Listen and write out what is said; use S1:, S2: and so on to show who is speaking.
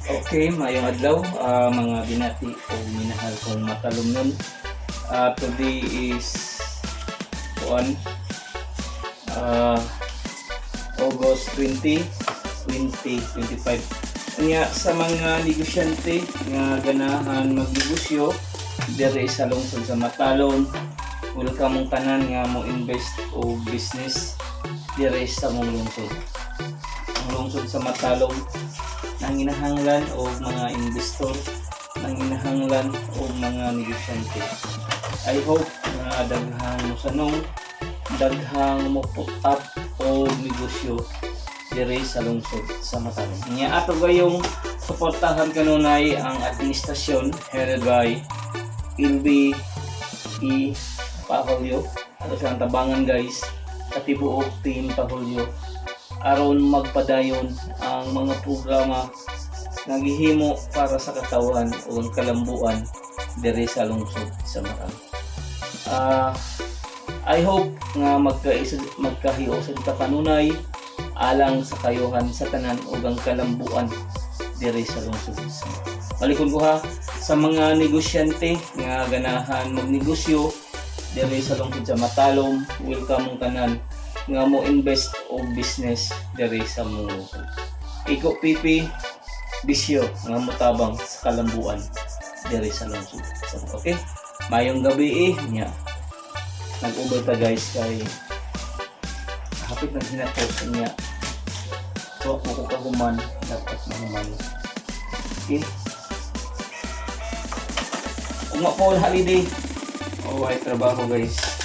S1: Okay, maayong adlaw, mga binati o minahal kong matalumnon. Today is kuan August 20, 2025. Nya sa mga negosyante nga ganahan magnegosyo diri sa lungsod sa Matalom, welcome mong tanan nga mo invest o business diri sa mong lungsod. Ang lungsod sa Matalom nanginahanglan og mga investor, nanginahanglan og mga negosyante. I hope nga daghang mosanong, daghang mo put up og negosyo diri sa lungsod sa Matalom. Nya ato gayong suportahan kanunay ang administrasyon headed by LB E. Pahulyo. Ato silang tabangan, guys, sa tibuok team Pahulyo aron magpadayon ang mga programa nga gihimo para sa katawan o ang kalambuan diri sa lungsod sa Matalom. I hope nga magkahiusan ta kanunay alang sa kayuhan sa tanan ug ang kalambuan diri sa lungsod sa Matalom. Balikon ko ha, sa mga negosyante nga ganahan magnegosyo diri sa lungsod sa Matalom, welcome mong tanan nga mo invest og business diri sa mong lungsod. Iko PP bisyo nga motabang sa kalambuan diri sa lungsod. So, okay? Mayong gabi eh nya. Nag-ubay ta, guys, kay hapit nang hinapos niya. So ako ko kahuman, dapat mahuman. Okay? Ugma po holiday. Oh, ay trabaho, guys.